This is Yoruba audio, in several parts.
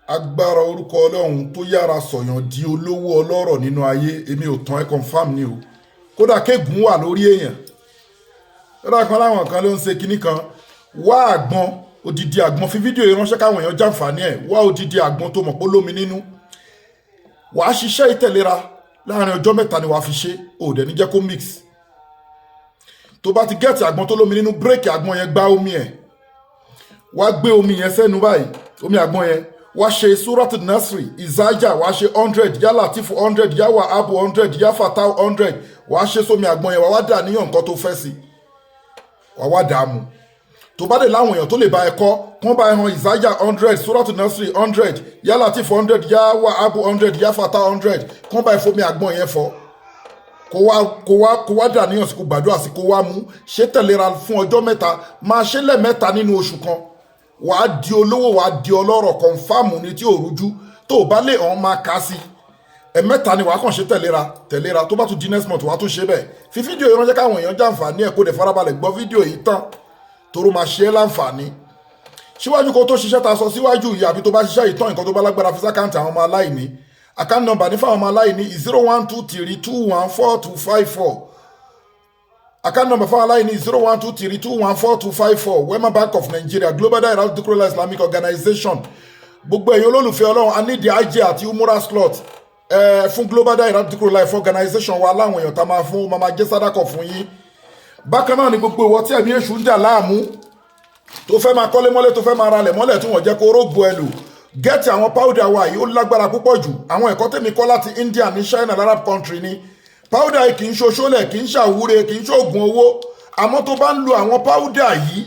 Agbára orúkọ Ọlọ́run tó yára sọ̀yàn di olówó ọlọ́rọ̀ nínú ayé, èmi ò tán ẹ, confam ni o. Kódà kéègùn wà lórí èèyàn, kódà kan láwọn kan ló ń ṣe kinní kan. Wá àgbọn, odidi àgbọn. Fi fídíò yìí ránṣẹ́ káwọn èèyàn jàǹfààní ẹ̀. Wá odidi àgbọn tó mọ̀ pé lómi nínú. Wàá ṣiṣẹ́ ìtẹ̀léra láàrin ọjọ́ 3 ni wàá fi ṣe. Ò dẹ̀ ní jẹ́ kó mix. Tó bá ti get àgbọn tó lómi nínú, break àgbọn yẹn, gbá omi ẹ̀, wá gbé omi yẹn sẹ́nu báyìí, omi àgbọn yẹn. Wá ṣe Surat Nasri, Izaja, wá ṣe 100, Ya Latifu 100, Ya Wahabu 100, Ya Fatah 100. Wá ṣe sómi àgbọn yẹn, wá wá dà níyàn nǹkan tó fẹ́ sí, wá wá dààmú. Tó bá dé láwọn èèyàn tó lè bá ẹ kọ́, kán bá ẹ hàn Izaja 100, Surat Nasri 100, Ya Latif 100, Ya Wahabu 100, Ya Fatah 100, kán bá ẹ fomi àgbọn yẹn fọ, kó wá dà níyàn sí, kó gbàdúrà sí, kó wá mú ṣé tẹ̀léra fún ọjọ́ 3. Máa ṣe lẹ́ẹ̀mẹ́ta nínú oṣù kan, wàá di olówó, wàá di ọlọ́rọ̀. Confam ni tí ò rújú. Tó o bá lè hàn, máa kà á sí. Ẹ̀mẹ́ta ni wàá kàn ṣe tẹ̀léra tẹ̀léra. Tó bá tún di next month, wàá tún ṣe bẹ́ẹ̀. Fi fídíò yìí ránṣẹ́ káwọn èèyàn jàǹfààní ẹ̀, kó dẹ̀ farabalẹ̀ gbọ́ fídíò yìí tán, toró máa ṣe é láǹfààní. Síwájú kó tó ṣiṣẹ́ ta sọ síwájú yìí, àbí tó bá ṣiṣẹ́ ìtàn, nǹkan tó bá lágbára, fi sí account àwọn ọmọ aláìní. Account number ní fáwọn ọmọ aláìní, 0123214254. Account number fáwọn aláìní, 0123214254, Wema Bank of Nigeria, Global Dahiratu Dhikrlahi Islamic Organization. Gbogbo ẹ̀yin olólùfẹ́ Ọlọ́run, a nídìí hajj àti umrah slot fún Global Dahiratu Dhikrlahi Organization wa, láwọn èèyàn tá máa fún máa jẹ́ sádàkọ̀ fún yín. Bákan náà ni gbogbo ìwọ tí ẹ̀mí èṣù ń dà láàmú, tó fẹ́ máa kọ́lé mọ́lé, tó fẹ́ máa ralẹ̀ mọ́lẹ̀, tí wọ́n jẹ́ kó rógbò ẹ lò, get àwọn powder wa yìí. Ó lágbára púpọ̀ jù. Àwọn ẹ̀kọ́ tèmi kọ́ láti India ní China, Arab country ni. Powder yìí kì í ṣoṣólẹ̀, kì í ṣàwúre, kì í ṣoògùn owó. Àmọ́ tó bá ń lo àwọn powder yìí,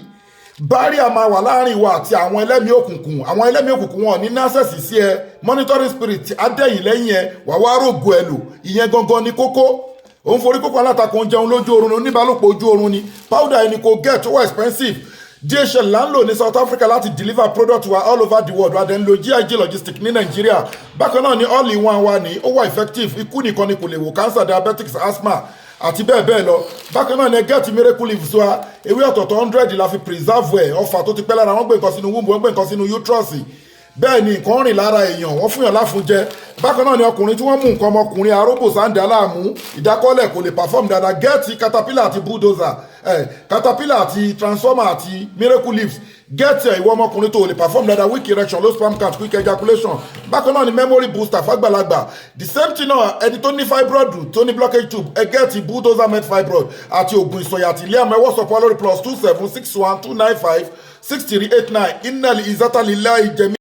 barrier máa wà láàrin ìwọ àti àwọn ẹlẹ́mìí òkùnkùn. Àwọn ẹlẹ́mìí òkùnkùn wọn ní access sí ẹ. Monitoring spirit adẹ́yìn lẹ́yìn ẹ, wà wá rògo ẹ lò. Ìyẹn gangan ni kókó. Òun forí kókó alátakò, ń jẹun lójú oorun, oníbàálòpọ̀ ojú oorun ni. Powder ẹni kò get, ó wà expensive. DHL là ń lò ní South Africa láti deliver product wa all over the world. Wa dẹ̀ ń lo GIG Logistics ní Nàìjíríà. Bákan náà ni all in one wa ní, ó wà effective. Ikú nìkan ni kò lè wò: cancer, diabetics, asthma àti bẹ́ẹ̀ bẹ́ẹ̀ lọ. Bákan náà ni ẹ get miracle leaves wa. Ewé ọ̀tọ̀ọ̀tọ̀ 100 la fi preserve ẹ̀. Ọfà tó ti pẹ́ lára, wọ́n gbé nǹkan sínú womb, wọ́n gbé nǹkan sínú uterus, bẹ́ẹ̀ ni nǹkan rìn lára èèyàn, wọ́n fún yàn láfúnjẹ. Bákan náà ni ọkùnrin tí wọ́n mú nǹkan ọmọkùnrin aróbò sáńdà láàmú, ìdákọ́lẹ̀, kò lè perform dáadáa, get caterpillar àti bulldozer, caterpillar àti transformer àti miracle leaves. Get ẹ̀, ìwọ ọmọkùnrin tó lè perform dáadáa, weak erection, low sperm count, quick ejaculation. Bákan náà ni memory booster fàgbàlagbà. The same thing náà, ẹni tó ní fibroid, tó ní blockage tube, ẹ get bulldozer med fibroid àti oògùn ìsọ̀yà àti ilé àmọ́. Ẹ WhatsApp lórí +27 612956389. Innal izzata lillahi jami.